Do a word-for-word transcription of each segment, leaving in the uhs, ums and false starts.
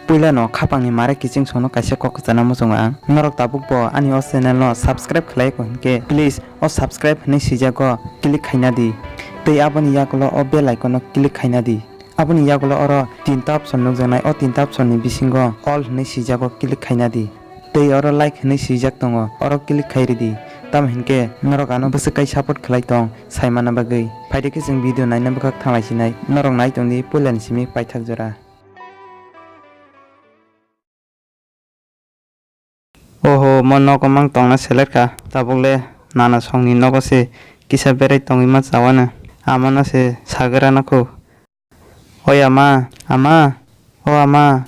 Puila no khapang ni mare kiching song no kaisa kok kwchana muchungo ang. Norok tabuk bo ani o channel no subscribe khlai ko hinkhe please o subscribe hinwi swijak o click khaina di. Tei aboni yagulo o bell icon no click khaina di. Aboni yagulo oro tinta option nukjaknai, o tinta option ni bisingo all hinwi swijak o click khaina di. Tei oro like hinwi swijak tongo, oro click khai ridi. Tamo hinkhe norok ano bwswk kai support khlai tong saimana bagwi. Phaidi khe chwng video naina bwkhak thanglai sinai. Norok nai tongdi puilani simi paithak jora. Oho, mo nogo mang tongna selerkha. Tabukle nana songni nogo se kisa berai tongwi ma chawano. Amano se sagra nakho. Oi ama, ama, o ama,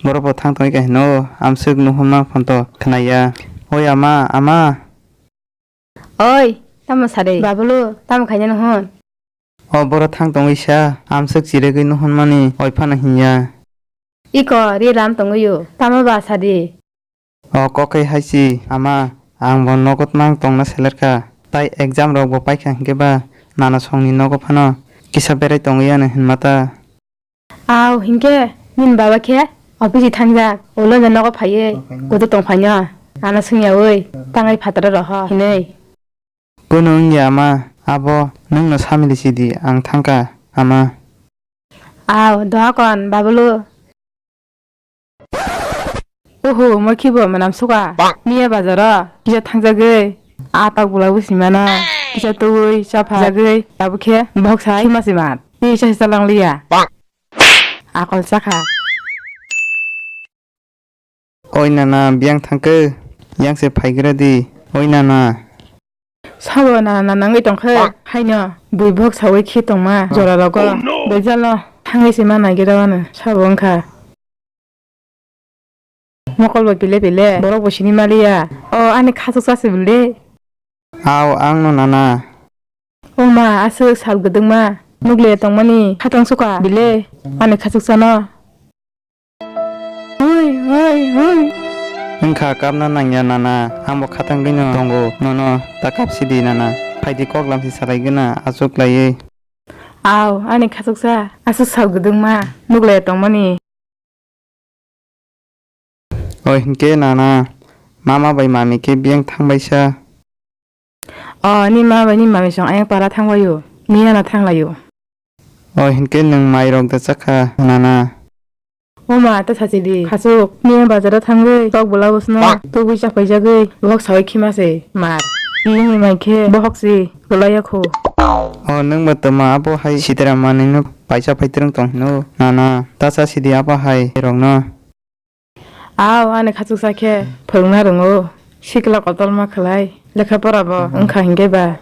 borok bo thang tongwi kahino, amswk nuhunma phonto khnaya. Oi ama, ama. Oi, tamo sari? Babulu, tamo khaina nuhun? O borok thang tongwi sa, amswk chirigwi nuhunmani, oi phano hinya. Iko, ri ram tongwi o, tamo ba sadi? O kok hai hai si, ama, ang bo nogo mang tongna selerkha. Tai exam rok bo paikha hinkhe ba, nana songni nogo phano kisa berai tongwi ano hinma ta. Aw, hinkhe nini baba khe office thangjak, ulo no nogo phaiwi kutu tongphaino, ano swngyawi tangwi phataro roho hinwi. Kunu wngya ama, abo nwngno samili sidi, ang thangkha ama. Aw, doha kon, babulu. Oho, mo khibo manam suka. Miya bazaro kisa thangjagwi. A tak bula busi mano. Kisa tugwi, cha phajagwi. Abo khe bohok sai khima si mat. Tei cha si chalang liya. Akol chakha. Oi nana, biyang thangkhe. Yang se phaigra di. Oi nana. Sabo nana nangwi tongkhe, haino bui bok sawi khi tongma jora rogo. Bejalo thangwi se ma naigira wano sabo wngkha. Mokol bo pile pile, borok bo sini maliya. O ani khachuk chasi bwle. Aw, ang no nana. O ma, aswk sal gwdwngma, nukle tongmani khatang suka bile, ani khachuk chano. Oi, oi, oi. Wngkha kapna nangya nana, ang bo khatang bino tongo, nono ta kapsidi nana. Phaidi kok lamsi salai gana, achuk laiwi. Aw, ani khachuksa, aswk sal gwdwngma, nuklai tongmani. Oi hinkhe nana, mama bai mami khe biyang thangbaisa. O, ni ma bai ni mami song ayang para thangbaio, miya no thanglaio. O hinkhe nwng mairok da chakha nana. O ma, ta sachidi, khasuk, miya bazaro thangwi, tok bwla bwsno, tubui chapaijagwi, bohok sawi khima se, mar. Bini mai khe, bohok si, kwlaiya khu. O, nwng bo toma abo hai sitira manwino paisa paitrwng tong hino, nana, ta sachidi abo hai rokno. Aw, ani khachuksa khe phwrwngna rwngo. Sikla kotorma khlai, lekha pora bo wngkha hinkhe ba.